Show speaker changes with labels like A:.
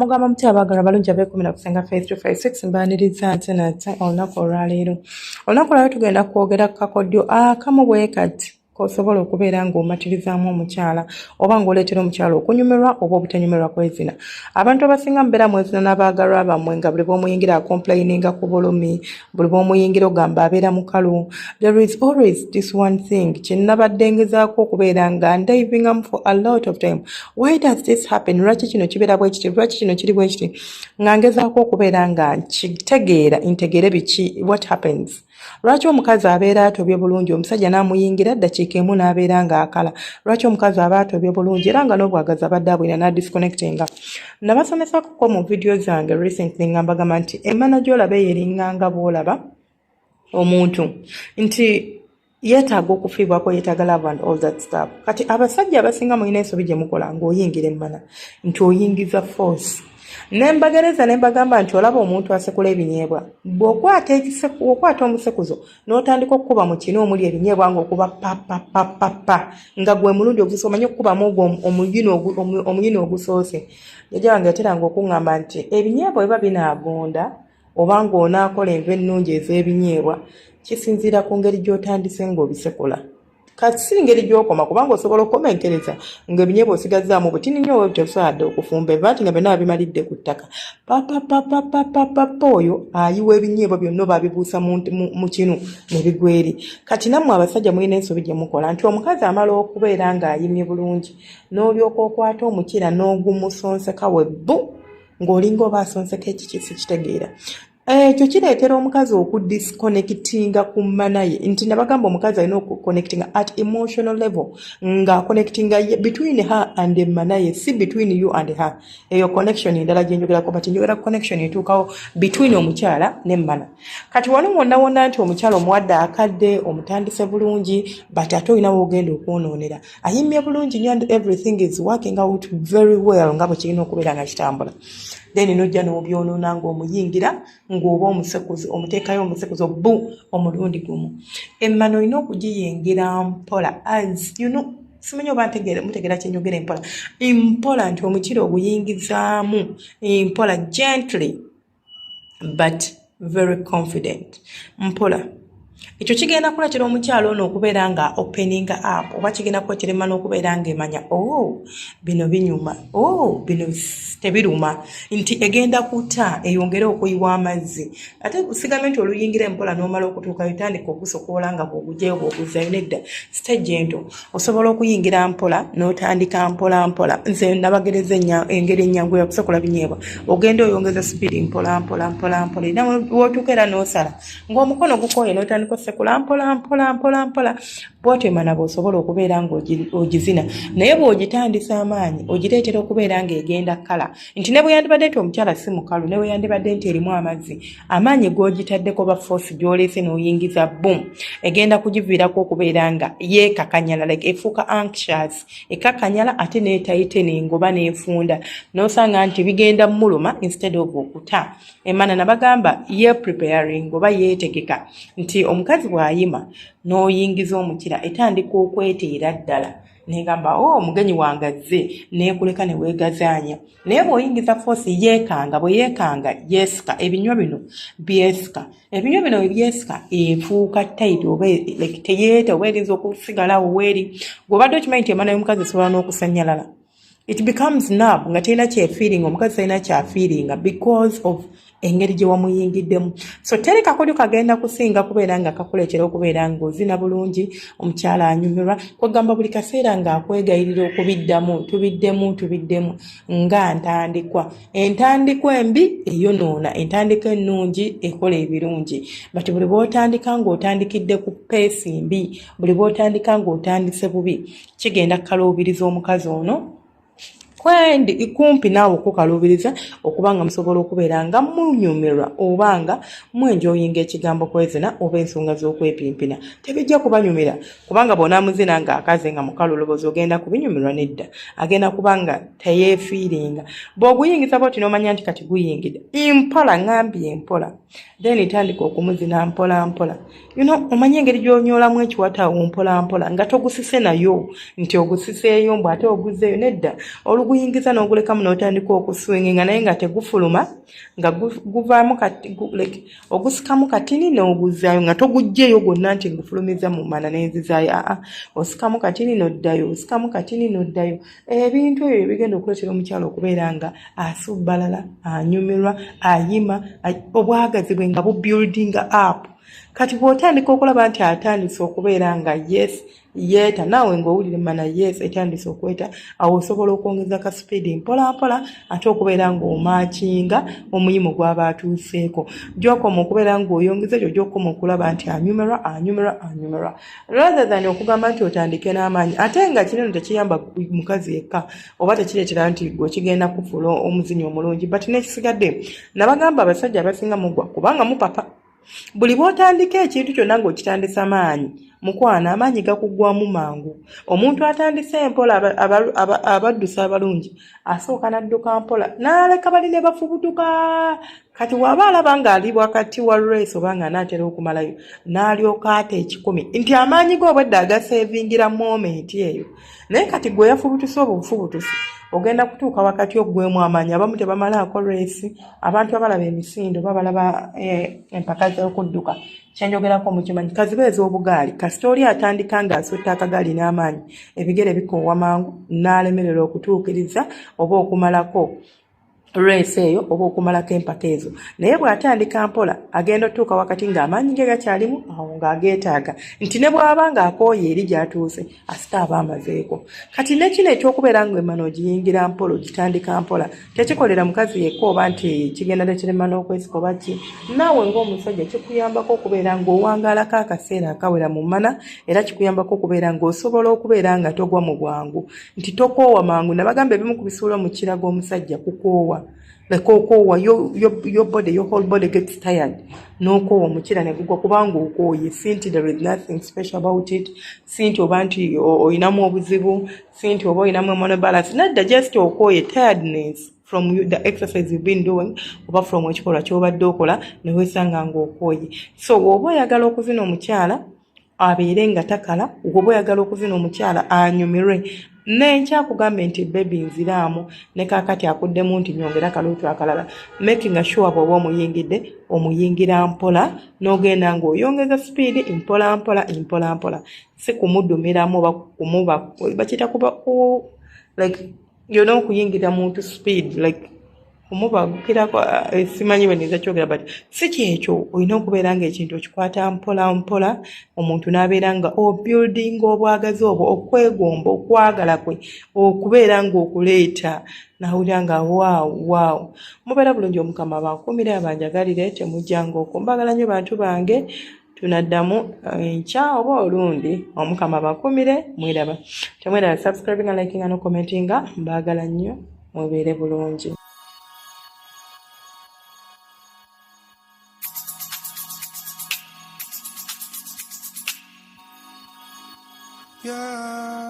A: Mugamba mutya abaagalwa abalungi abeekumira ku Ssenga Faith 256? Mbaaniriza nte nate olunaku olwaleero. Olunaku olwaleero tugenda kwogera ku kakodyo akamu bwe kati k'osobola okubeera ng'omatirizaamu omukyala oba ng'oleetera omukyala okunyumirwa oba obutanyumirwa kwezina. Abantu abasinga mubeera mwezina n'abaagalwa bammwe nga buli bw'omuyingira acomplaininga ku bulumi, buli bw'omuyingira ogamba abeera mukalu. There is always this one thing kye nnabadde ngezaako okubeera nga ndivingamu for a lot of time. Why does this happen? Lwaki kino kibeera bwe kiti? Lwaki kino kiri bwe kiti? Nga ngezaako okubeera nga nkitegeera, ntegeere biki, what happens. Lwaki omukazi abeera atobye bulungi, omusajja n'amuyingira ddakiika emu n'abeera ng'akala? Lwaki omukazi aba atobye bulungi era nga n'obwagazi abadde abwina n'adisconnectinga? Nabasomesako mu vidiyo zange recently nga mbagamba nti emmana gy'olaba eyo eringanga bw'olaba omuntu nti yeetaaga okufiibwako, yeetaaga love and all that stuff. Kati abasajja abasinga mulina ensobi gye mukola ng'oyingira emmana nti oyingiza force. Ne mbagereza ne mbagamba nti olaba omuntu asekula ebinyeebwa, bw'okwata omusekuzo n'otandika okukuba mu kinu omuli ebinyeebwa ng'okuba papapapapa nga gwe mulundi ogusoose, omanyi okukubamu ogwo omuyini ogusoose. Jjajja wange yateranga okuŋŋamba nti ebinyeebwa biba binaagonda oba ng'onaakola enva ennungi ez'ebinyeebwa kisinziira ku ngeri gy'otandise ng'obisekula. Kati si ngeri gy'okoma, kubanga osobola okukomenkereza ng'ebinyeebwa osigazzaamu butini nnyo oba tebusobola okufumba enva nti nga byonna babimalidde ku ttaka. Papapapapapapa, oyo ayiwa ebinyeebwa byonna oba abibuusa mu kinu ne bigwa eri. Kati nammwe abasajja mulina ensobi gye mukola nti omukazi amala okubeera ng'ayimye bulungi n'olyoka okwata omukira n'ogumusonseka webbu ng'olinga oba asonseka ekiki, sikitegeera. Ekyo kireetera omukazi okudisconnectinga ku mmana ye. Nti nabagamba omukazi alina okuconnectinga at emotional level, ng'aconnectinga between her and emmana ye, si between you and her. Eyo connection endala gyenjogerako, but njogera connection etuukawo between omukyala n'emmana. Kati wano wonna wonna nti omukyala omuwadde akadde, omutandise bulungi, but ate olina woogenda okwonoonera. Ayimye bulungi nnyo and everything is working out very well nga bwe kirina okubeera nga kitambula, then nojja n'obyonoona ng'omuyingira ng'oba omusekuzo, omuteekayo omusekuzo bu omulundi gumu. Emmano olina okugiyingira mpola, as you know, simanyi oba mutegeera kyenjogera. Empola mpola nti omukira oguyingizaamu mpola, gently but very confident, mpola. Ekyo kigenda kuleetera omukyala ono okubeera nga opening up, oba kigenda kuleetera emmana okubeera nga emanya, "Oh, bino binyuma, oh, bino tebiruma," nti egenda kuta eyongere okuyiwa amazzi. Ate sigambe nti oluyingira empola n'omala okutuukayo tandika ogusokoola nga bw'ogugyayo bw'oguzzayo. Nedda, stay gentle. Osobola okuyingira mpola n'otandika mpola mpola. Nze nabagereza engeri ennyangu yakusekula binyeebwa: ogenda oyongeza sipiidi mpola mpola mpola mpola, era w'otuuka era n'osala ng'omukono gukooye n'otandika osekula mpola mpola mpola mpola. Bw'otyo emana bw'osobola okubeera ng'ogizina. Naye bw'ogitandisa amaanyi ogireetera okubeera ng'egenda kkala, nti ne bwe yandibadde nti omukyala si mukalu, ne bwe yandibadde nti erimu amazzi, amaanyi g'ogitaddeko ba force gy'oleese n'oyingiza boom egenda kugiviirako okubeera nga yeekakanyala, like efuuka anxious, ekakanyala ate n'etighteninga oba n'efunda, n'osanga nti bigenda muluma instead of okuta. Emana nabagamba ye preparing oba yeetegeka nti omukazi bw'ayima n'oyingiza omukira etandika okweteera ddala negamba, "O oh, omugenyi wange azze," neekuleka ne weegazaanya. Naye bw'oyingiza force yeekanga, bwe yeekanga yeesika ebinywa bino, byesika ebinywa bino. Bwe byesika efuuka tight oba like teyeeta oba erinza okusigalawo weeri. Bw'obadde okimanyi nti emana y'omukazi esobola n'okusannyalala, it becomes numb nga terina kyefeelinga, omukazi talina kyafeelinga because of engeri gye wamuyingiddemu. So teri kakodyo kagenda kusinga kubeera nga kakuleetera okubeera ng'ozina bulungi, omukyala anyumirwa, kwegamba buli kaseera ng'akwegayirira okubiddamu, tubiddemu, tubiddemu, nga ntandikwa. Entandikwa embi eyonoona, entandikwa ennungi ekola ebirungi. But buli bw'otandika ng'otandikidde ku pace mbi, buli bw'otandika ng'otandise bubi, kigenda kukaluubiriza omukazi ono kwendi kumpi naawe okukaluubiriza okuba nga musobola okubeera nga munyumirwa oba nga mwenjoyinga ekigambo kwezina oba ensonga z'okwepimpina. Tebijja kubanyumira, kubanga bw'onaamuzina ng'akaze nga mukalulobozi ogenda kubinyumirwa? Nedda, agenda kuba nga teyeefiiringa. Bw'oguyingiza bwoti n'omanya nti kati guyingidde mpola, ŋŋambye mpola, then tandika okumuzina mpola mpola. Omanye engeri gy'onyoolamu ekiwata awo mpola mpola nga togusise nayo nti ogusiseeyo mbu ate oguzeeyo. Nedda, Lw'oguyingiza n'ogulekamu n'otandika okuswinginga naye nga tegufuluma, nga guvaamu like ogusikamu katini n'oguzzaayo, nga toguggyeeyo gwonna nti ngufulumiza mu mana nenzizaayo. Aa, osikamu katini n'oddayo, osikamu katini n'oddayo. Ebintu ebyo bigenda okuleetera omukyala okubeera nga asubbalala, anyumirwa, ayima, obwagazi bwe nga bubuildinga up. Kati bw'otandika okulaba nti atandise okubeera nga yes yeeta, naawe ng'owulira emana yes etandise okweta, awo osobola okwongeza ka sipiidi mpola mpola, ate okubeera ng'omaakinga omuyimu gw'aba atuuseeko. Gy'okoma okubeera ng'oyongeza ekyo, gy'okoma okulaba nti anyumirwa, anyumirwa, anyumirwa, rather than okugamba nti otandike n'amaanyi. Ate nga kino tekiyamba mukazi yekka, oba tekireetera nti gwe kigenda kufuula omuzinyi omulungi, but n'ekisigadde nabagamba, abasajja abasinga mugwa kubanga mupapa. Buli bw'otandika ekintu kyonna ng'okitandisa maanyi, mukwano, amaanyi gakuggwamu mangu. Omuntu atandise empola, abaddusa abalungi, asooka n'adduka mpola n'aleka bali ne bafubutuka. Kati bw'aba alaba ng'ali wakati wa race oba nga anaatera okumalayo, n'alyoka ata ekikumi, nti amaanyi ge obwedda agaseevingira moment eyo. Naye kati gwe yafubutuse obufubutusi, ogenda kutuuka wakati oggwemu amaanyi. Abamu tebamalaako race. Abantu abalaba emisindo oba balaba empaka z'okudduka, kyenjogerako mukimanyi, kaziba ez'obugaali, kasita oli atandika ng'asutta akagaali n'amaanyi, ebigere bikoowa mangu, n'alemererwa okutuukiriza oba okumalako race eyo oba okumalako empaka ezo. Naye bw'atandika mpola, agenda otuuka wakati ng'amaanyi ge gakyalimu, awo ng'ageetaaga, nti ne bw'aba ng'akooye eri gy'atuuse, asita aba amazeeko. Kati ne kino ekyokubeera nga emana ogiyingira mpola, ogitandika mpola, tekikolera mukazi yekka oba nti kigenda leetera emana okwesika oba ki. Naawe ng'omusajja kikuyambako okubeera ng'owangaalako akaseera akawera mu mana, era kikuyambako okubeera ng'osobola okubeera nga togwa mu bwangu, nti tokoowa mangu. Nabagamba, ebimu ku bisuula omukira gw'omusajja kukoowa, like okoowa, your body, your whole body gets tired, n'okoowa, omukira ne gugwa kubanga okooye. Si nti there is nothing special about it, si nti oba nti oyinamu obuzibu, si nti oba oyinamu hormonal balance, nedda, just okooye, tiredness from you, the exercise you've been doing oba from ekikolwa ky'obadde okola, ne weesanga ng'okooye. So bw'oba oyagala okuzina omukyala abeere nga takala, oba oyagala okuzina omukyala anyumirwe, nenkyakugambe nti baby nziraamu, ne kaakati akuddemu nti nyongera kaluutu akalala, making sure bw'oba omuyingidde, omuyingira mpola, n'ogenda ng'oyongeza sipiidi mpola mpola, mpola mpola, si kumudumiramu oba kumuba bakiyita kuba ku like yona okuyingira muntu speed, like kumubagukirako, simanyi bwe niyinza kyogera, but si kyekyo. Olina okubeera ng'ekintu okikwata mpola mpola, omuntu n'abeera nga obuildinga obwagazi obwo, okwegomba, okwagala kwe okubeera ng'okuleeta nawulira nga wow wow. Mubeera bulungi, Omukama abankuumire, abanjagalire, temujjanga okwo. Mbagala nnyo bantu bange, tunaddamu enkya oba olundi. Omukama abakuumire, mweraba, temweraba subscribinga, likinga no commentinga. Mbaagala nnyo, mubeere bulungi.
B: Yeah.